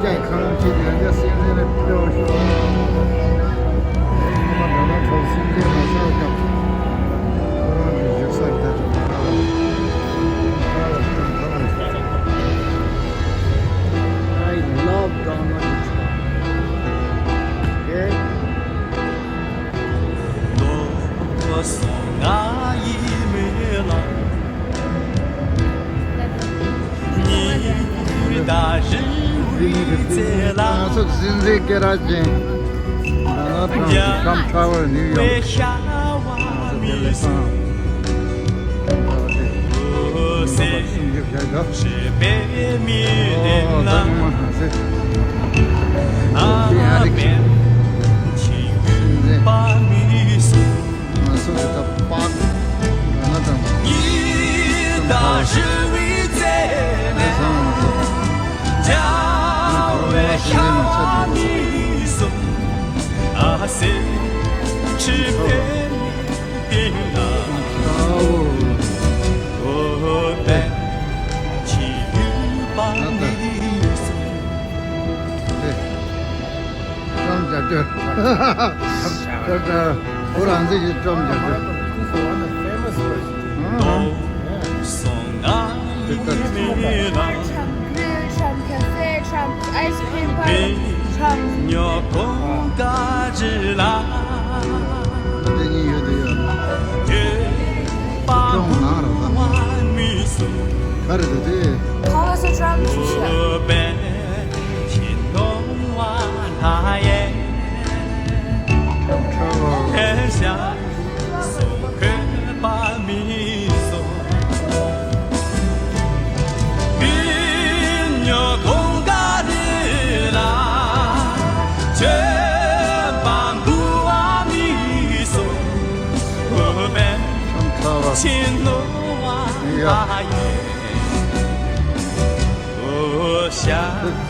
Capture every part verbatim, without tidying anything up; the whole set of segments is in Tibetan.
ཀྱང་ཁ་ལོང་བྱེད་དེ་ཡང་སེམས་ཅན་ལ་སྤྲོ་ཤོག་ངོ་མ་འདྲ་ན་ཁྲོ་སེམས་ཅན་མ་ཤོར་ཀྱང་ཁོ་རང་གི་བཞུགས་ས་རེད་ད་ཅིག་ཁ་ལ་ཁ་ལ་ཁ་ལ། I love Donald Trump. Okay? ང་ཚོ་སྲིད་འཛིན་སྐད་གྲགས་ཅན་ཌོ་ནལ་ཊམ་གྱི་ཊམ་ཊ་ཝར་ནིའུ་ཡོག་ང་ཚོ་དེ་ལས་སང་སྲུང་སྐྱོབ་བྱ་ཆོག་ཨོ་ད་ངོ་མ་ཧ་སེ་དེ་ཨ་རིག་སྲིད་འཛིན། ང་ཚོ་གི་ད་པག་ང་དང་ཉི་ཟླ་ཧྲིལ་བོའི་རྩེ་ནས་བཟང་བ་ཚོ་འཇའ་འོད་ཤར་བ་མི་སྲུང་ཨ་སེ་ཁྲི་འཕེལ་མི་སྟེང་ན་འོ་པེ་ཁྱི་ཡུལ་པ་མི་སྲུང་། ཀྲམ་རྒྱབ་སྐྱོར། ཀྲམ་ཀྲམ་ཁོ་རང་ཚོ་ཡི་ཀྲམ་རྒྱབ་སྐྱོར། This is one of the famous person. ཨང་། དེ་ལྟར། Trump grill, Trump cafe, Trump ice cream parlor, Trump. འདི་གཉིས་ཡོད་དུ་ཡོད། ཀྲམ་ནང་ར་ད། ག་རེ་འདུག་དེ། Call us a Trump.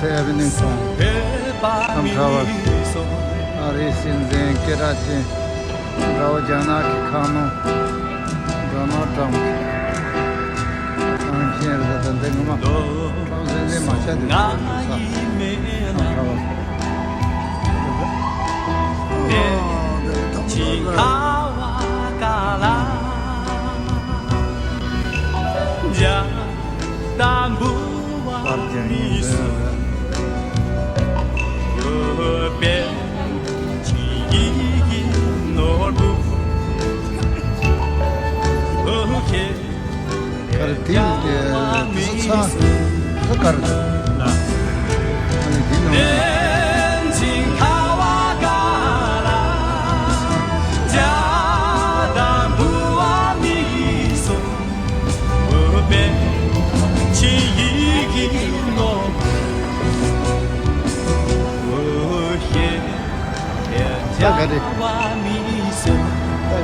ཐེབས་ནི་སོང་། ཁམས་ཁ་བ། ཨ་རིའི་སྲིད་འཛིན་སྐད་གྲགས་ཅན། དགྲ་བོ་རྒྱ་ནག་གི་ཁ་ནོ། ཌོ་ནལ་ཊམ། ཨང་ཤེས་རེད་ད་འདི་ངོ་མ། ཊམ་སྲིད་འཛིན་མ་ཆགས་དུས་ཁོ་ཚོ་ས། ཁམས་ཁ་བ། ཨོ་འདི་ཐོག་ཁ་བ་ཀ་ལ། རྒྱ། དང་པོ་བ་མི་སོ། ཡོད་པའི་ཆི་ཡི་ནོར་བུ། ཨོ་ཁེ། གར་དིང་གི་དི་ས་ཚ་ཁ་གར་དུ་ལ། ཨ་ནི་དི་ནང་། ད་ག་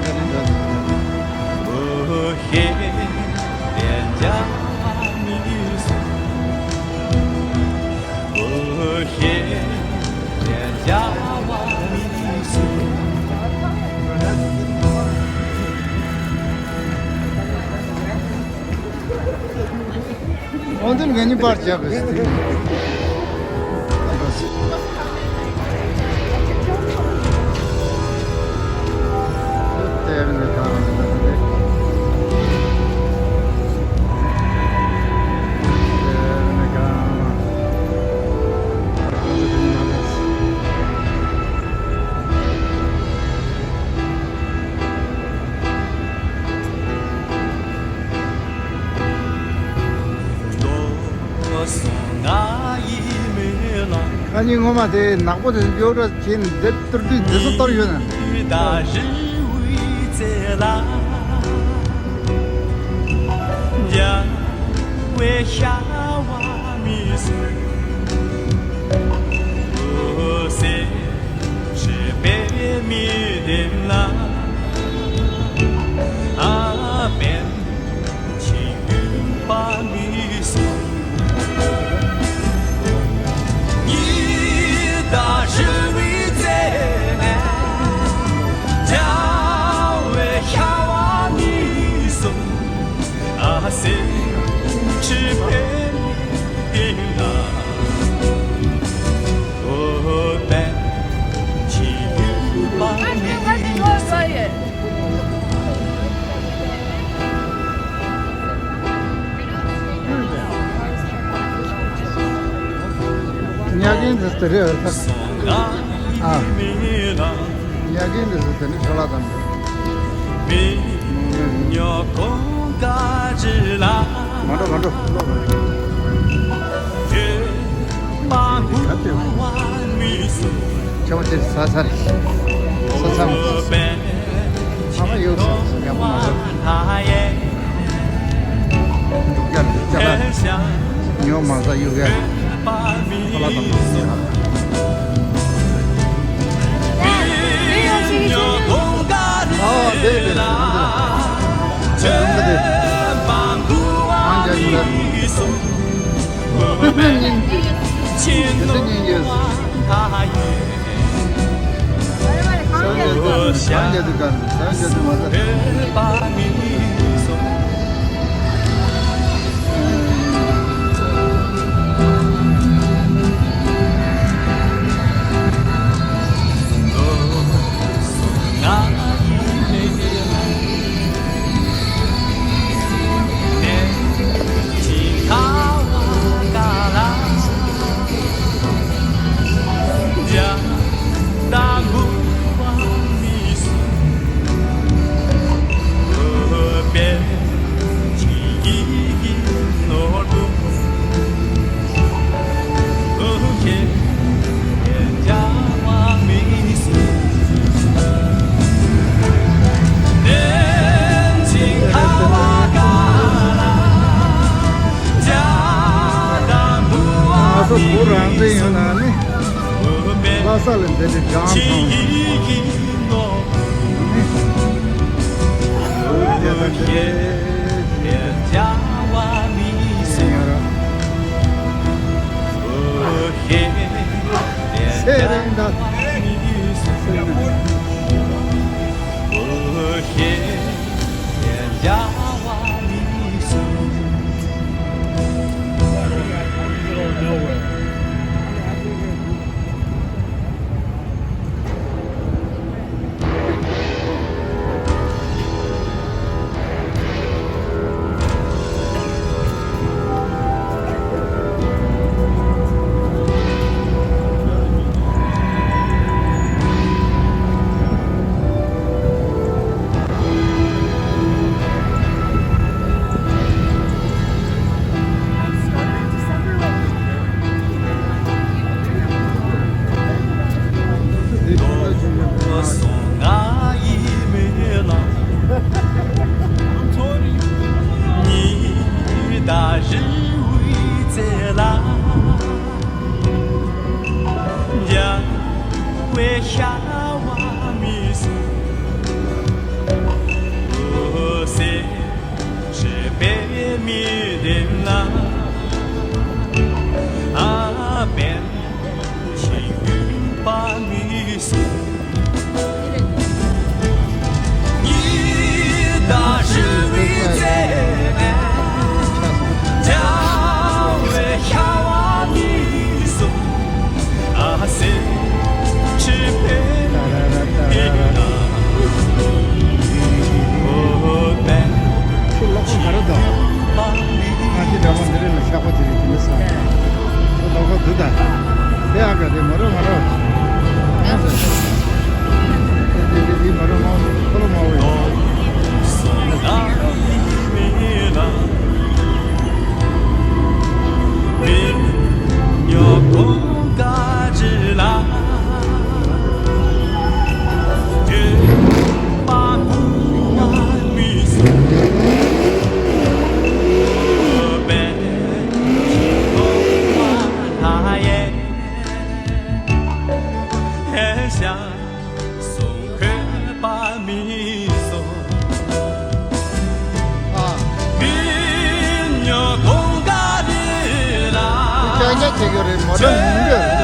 རེ། ད་ག་རེ་འདྲ་འདུག་འོ་འདི་ངེད་གཉིས་པར་བྱ་དགོས་ཟེར། ཁ་ཉིན་ངོ་མ་དེ་ནག་པོ་དེ་གཡོ་འདྲ་བྱས་ནས་འདི་གཏོར་དུས་འདི་ཚོ་གཏོར་ཡོད་ན། རེད་རེད། ཨ། ཉ་རྒན་འདི་ཚོ་དེ་ནི་ཁྲ་ལ་དང་། མ་འགྲོ་མ་འགྲོ། ཆ་དེ་ས་ས་རེད། ས་ས་མ། ཨ་མ་ཡོད་ས་ཡག་པོ་མ་རེད། འབྲུག་རྒྱལ་འབྲུག་རྒྱལ་ལ་ཉོ་མ་ཟ་གཡུག་ཡ། ཁོ་ལ་དང་། ཨ་དེ་དེ་དེ་དེ་དེ་ཨང་ཅག་ཡིན་ལ། སྙིང་རྗེ། སྙིང་རྗེ། ང་ཚོ་བོད་རང་བཙན་ཡོད་ན་ནི། ལྷ་ས་ལ་འདི་འདྲའི་སྦྲང་ཚང་། སེ་རེད་འདྲ། ཁྱོད་ལོག་པ་ག་རེ་འདུག་ང་ཅི་འདྲ་མ་འདི་རེད་ལ་ཤག་པ་དེ་རེད་དེ་འདྲ་ས། ཁྱོད་ལོག་པ་འདུག་ད། དེ་ཨ་ག་དེ་མ་རེད་མ་རེད། ཨ་ཟེར། དེ་དེ་དེ་མ་རེད་མ་ཁོ་ལོ་མ་འོས། ཅང་ཅང་བྱེད་ཀྱི་རེད་མོ་ཊ་མི་འདུག་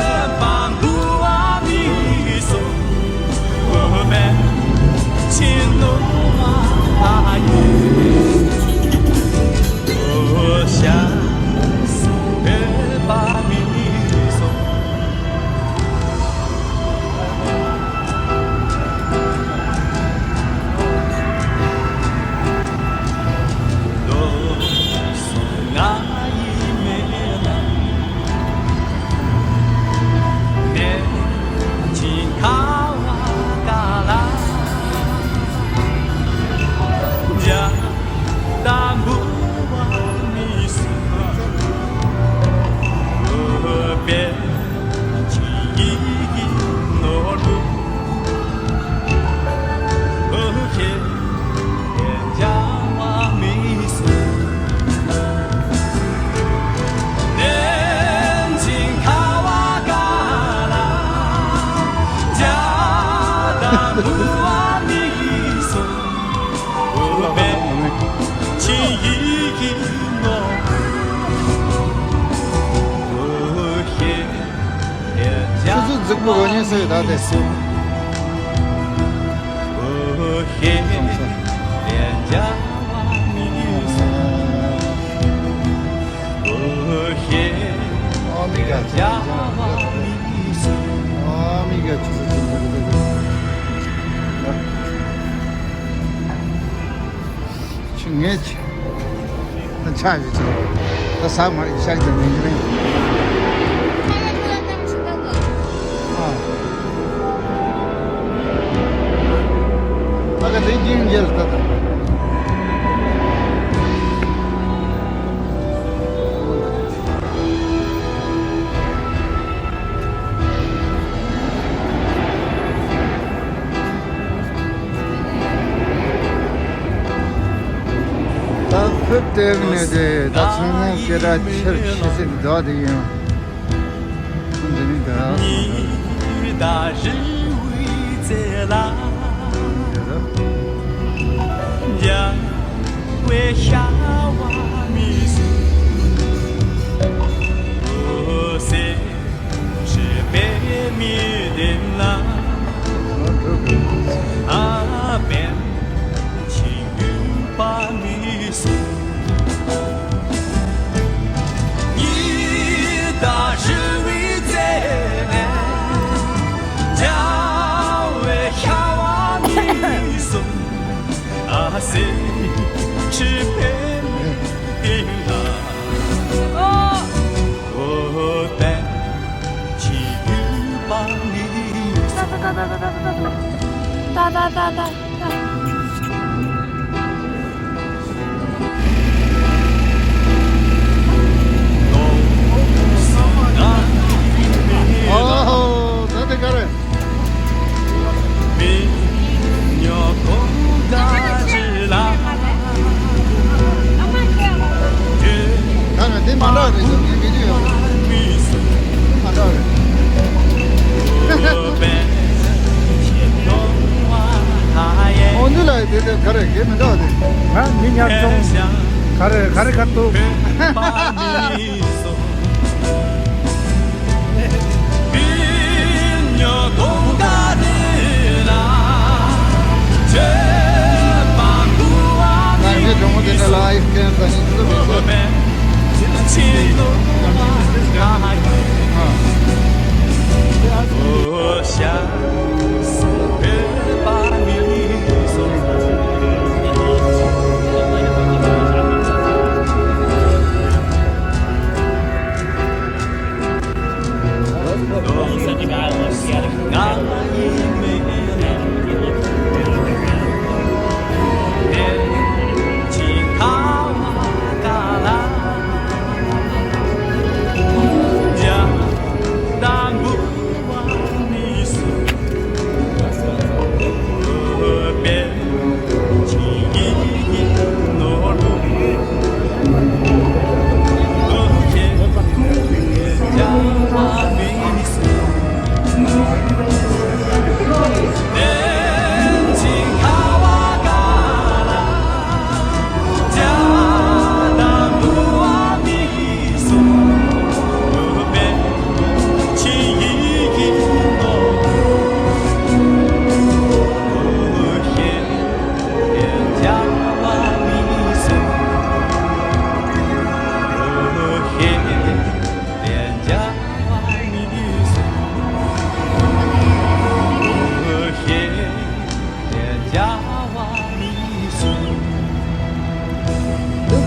གོ་ཉན་སོ་ཡོད་ད་དེ། ཨ་མི་ག་ཅི་ཟེར་ཅི་ཟེར། ཨ་མི་ག་ཅི་ཟེར་ཅི་ཟེར། ཆུ་ངས་ཆུ། ད་ཆ་ཡོད་ཆུ། ད་ས་མ་ཡི་ཤག་ཏུ་མི་འགྱུར་ཡང་། ཨ། ད་ག་དེ་རྒྱུན་འགྱེལ་ད་ད། ད་ཕུ་ཏེ་ནས་དེ་ད་ཚང་མ་སྐད་གྲགས་ཆེར་ཆེ་སྲིད་འདུག་དེ་ཡིན། འདི་ནི་ད། ཨོ་ད་དེ་ག་རེད། ད་ནི་དེ་མ་འདྲ་རེད་ཟེར་ནས་མི་འདུག་ཡོད་རེད། དེ་མ་འདྲ་རེད། འོ་འདི་ལ་དེ་དེ་ག་རེ་གེ་མི་འདྲ་བ་དེ། ང་མི་ཉར་སོང་། ག་རེ་ག་རེ་ག་འདུག་དེ་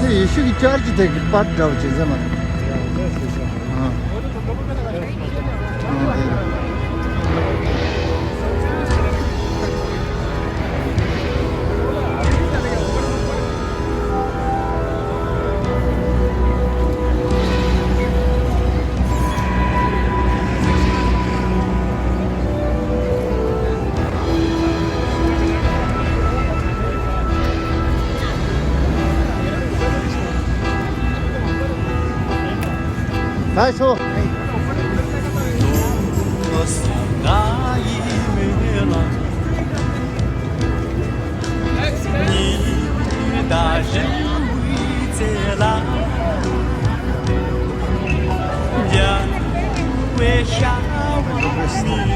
ཚེ་ཡེ་ཤུ་གི་ཅར་ཅི་དེ་གི་པར་འདྲ་བ་ཅིག་ཟེར་མ་རེད། ཨ། ཨ། ད་ཤོ། Thank you.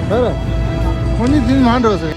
ཨ་ར། ཁོ་གཉིས་དེ་མ་འགྲོ་ཟེར།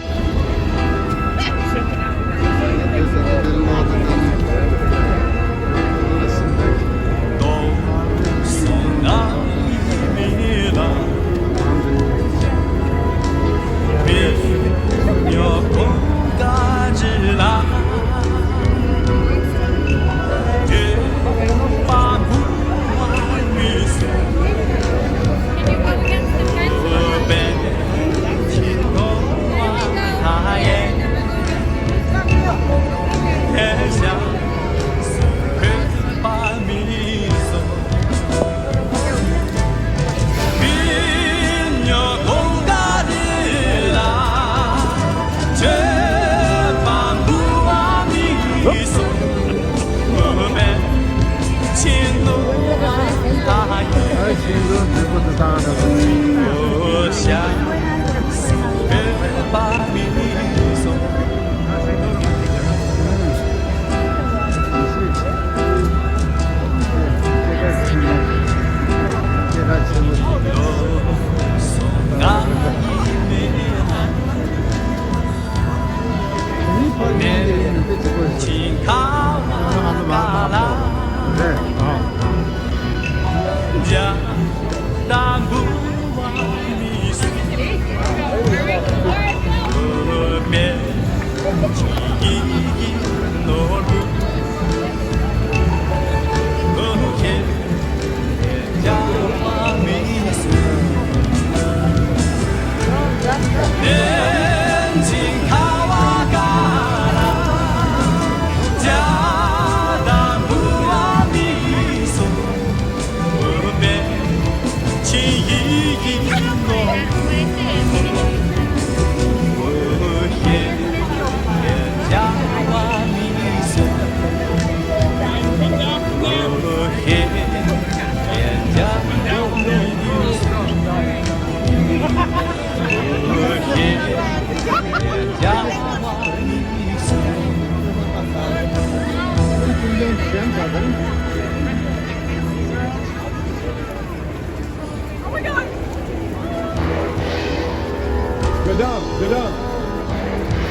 Go down, go down.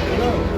Go down.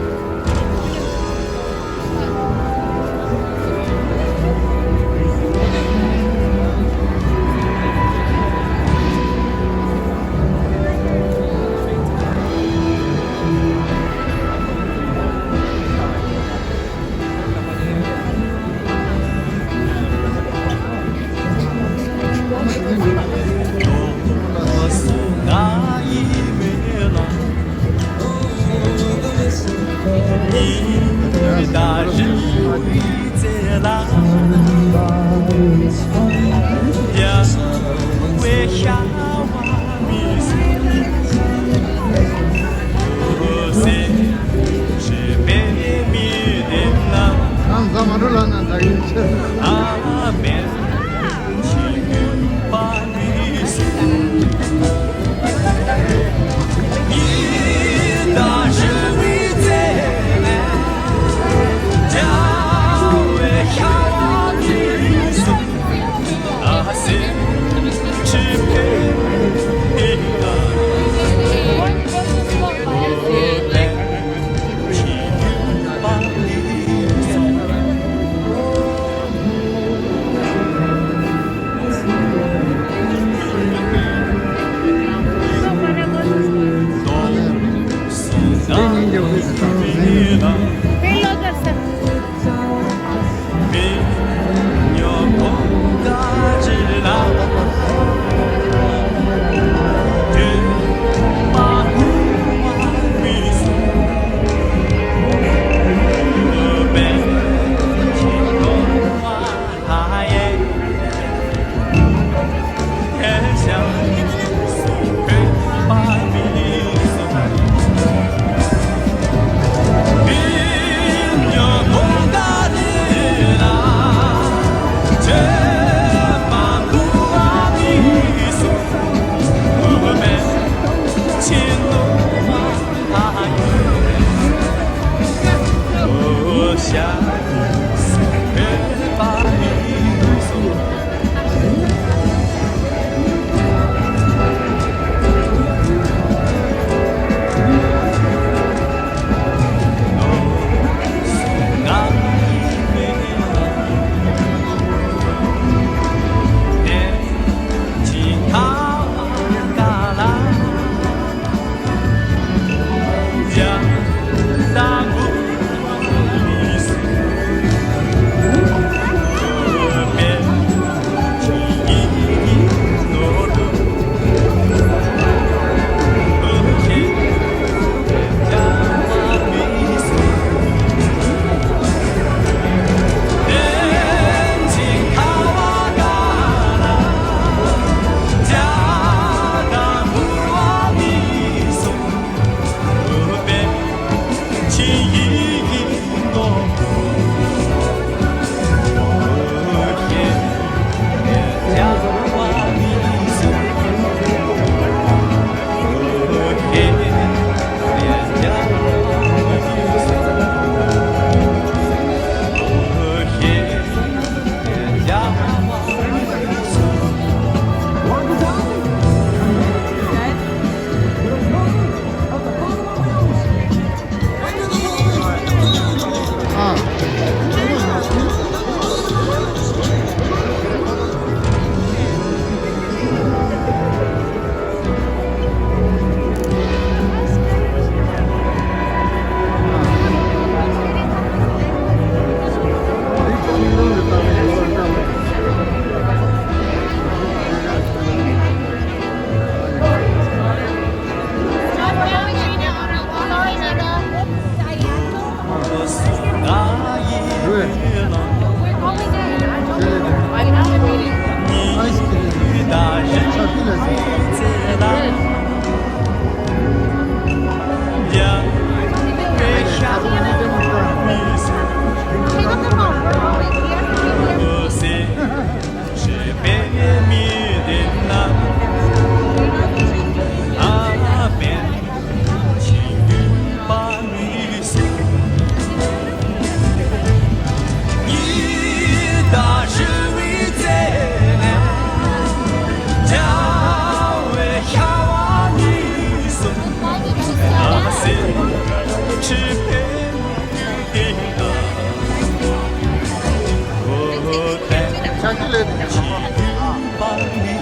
ཆ་ཤས་ལས།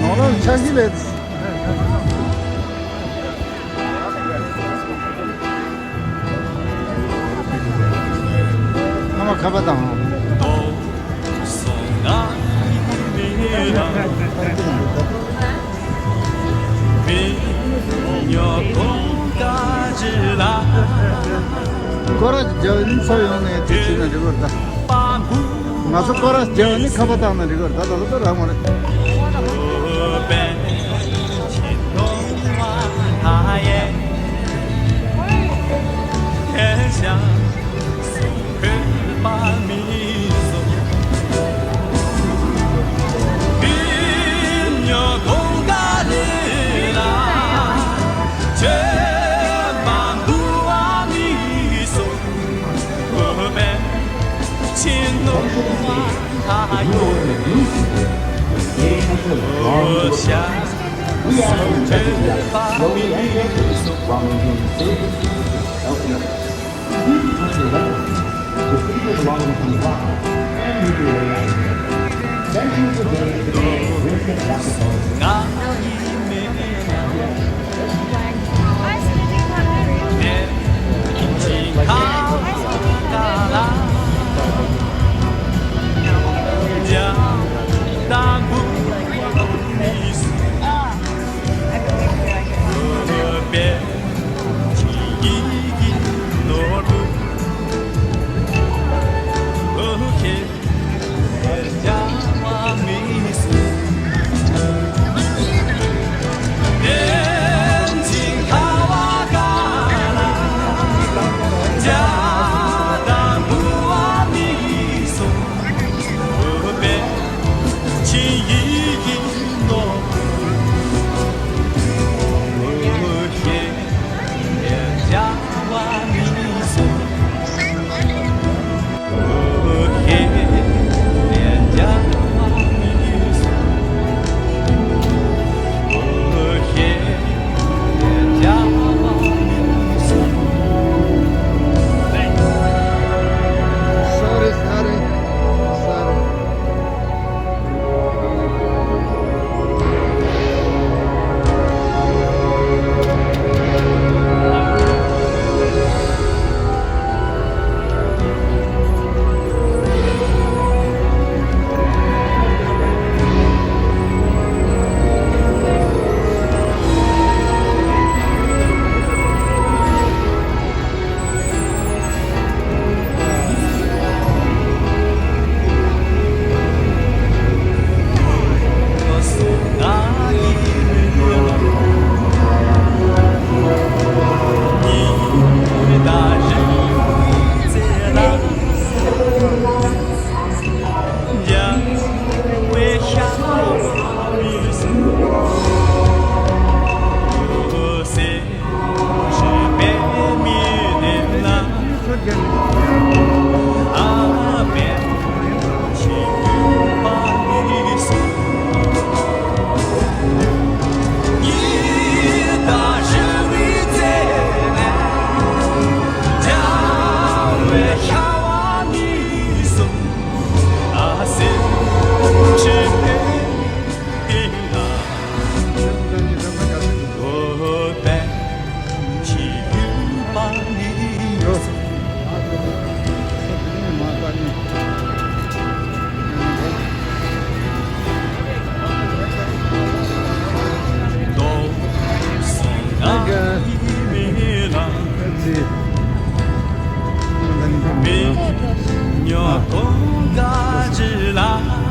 ནོར་ལ་ཆ་ཤས་ལས། ཨ་མ་ཁ་པ་དང་། སྐོར་ར་རྒྱག་ནི་ཚོ་ཡོང་ནས་དེ་བྱས་ན་འགྲིག་གི་རེད་ད། ང་ཚོ་སྐོར་ར་རྒྱག་ནི་ཁ་པ་བཏང་ན་འགྲིག་གི་རེད་ད། ད་ལྟ་རག་མ་རེད། We are having a local entry from Union State. Help me. Please touch your weapons. Your secret belongings on the block. And you will be arrested. Thank you for joining today. We're the Black Republic. Sorry, sorry, sorry.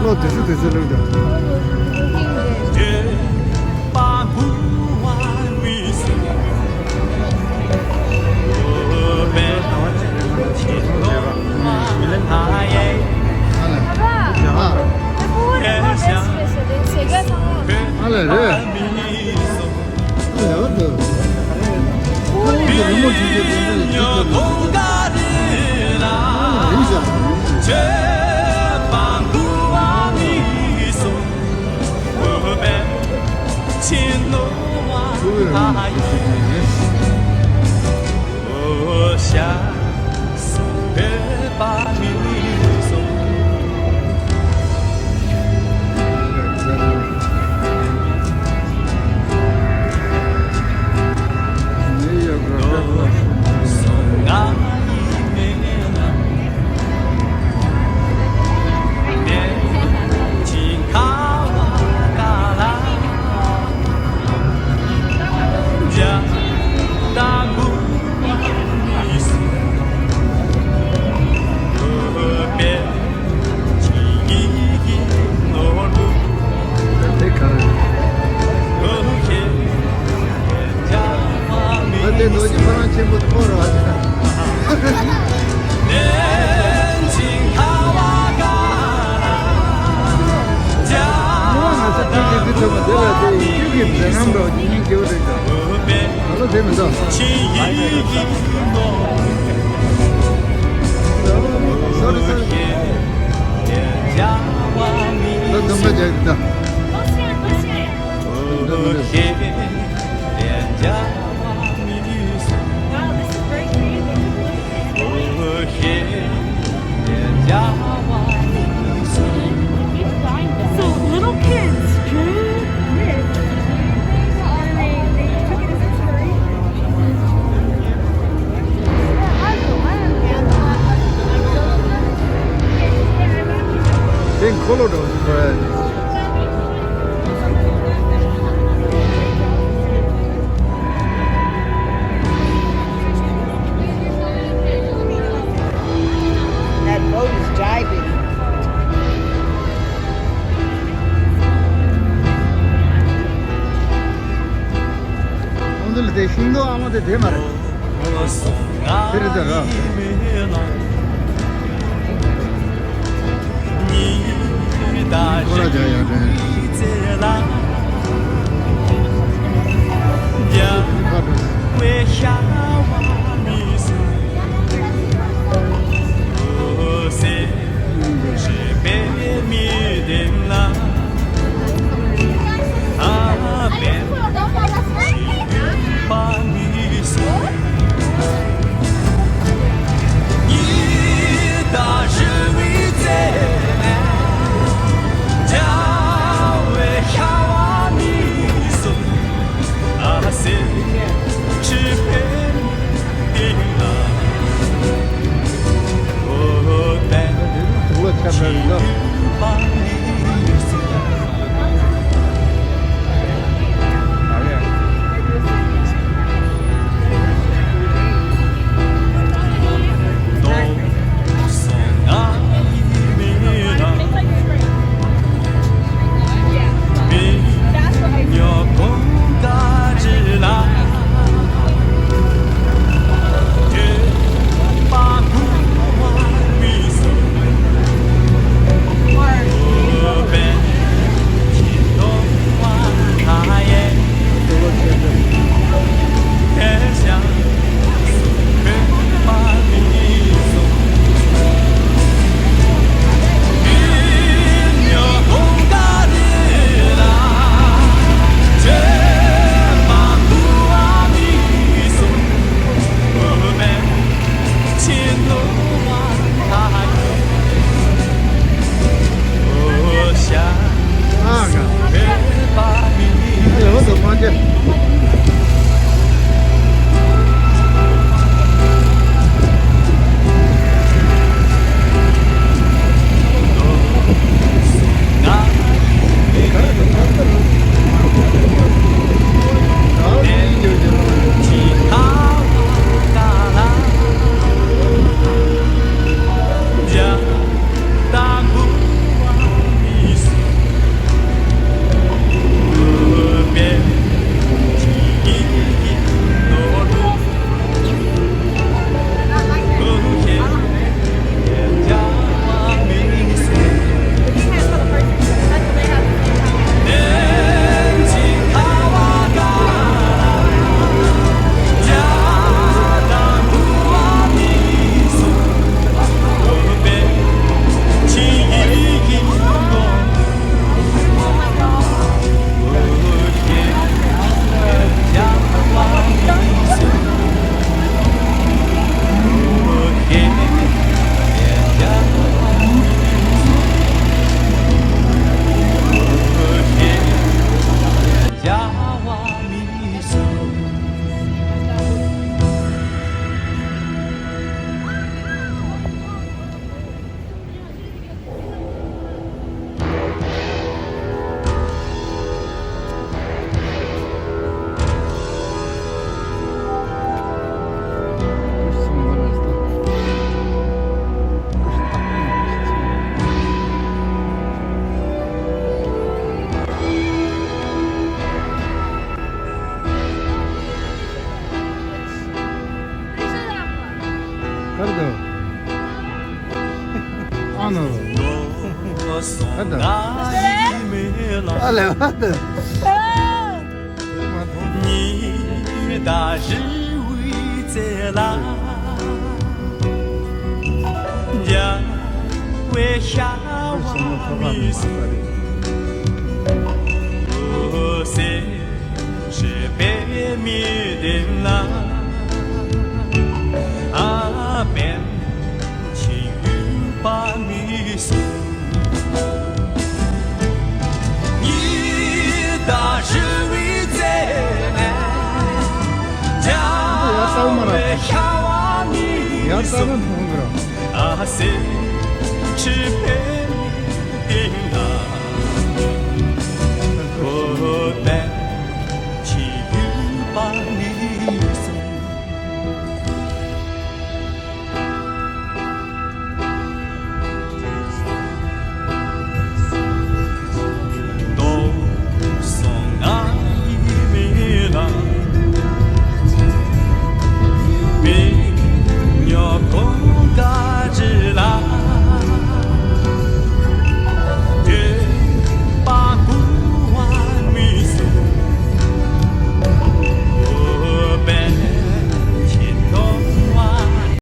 ལོ་དེ་ཚོ་དེ་ཚོ་ལོས་དང་། ཨ་ལས་རེད། Sorry, sorry. Wow, this is very creative. So little kids, June? Pink color though. That boat is diving. ཁོང་ཚོ་ལ་དེ་ཤིང་ཏོག་ཨ་མ་དེ་དེ་མ་རེད། དེ་རེད་ད་ར། ཁོ་ལ་རྒྱག་ཡག་རེད། ཨ་ནོ། ཨ་ད། ཨ་ལེ་ཨ་ད། ཉི་ཟླ་རི་བོའི་རྩེ་ལ། རྒྱལ་བའི་ཞལ་བ་མི་གསོད། སེམས་ཅན་པད་མའི་གདན་ལ། ཨ་པད་ཕྱིན་ཡུལ་པ་མི་གསུང་། ཉི་ཟླ་རི་བོའི་རྩེ་ནས། རྒྱལ་བའི་ཞལ་བ་མི་གསུང་། ཨ་སེམས་ཅན་པད་མའི་གདན་ལ། ཨོ་པད་ཕྱིན་ཡུལ་པ་མི།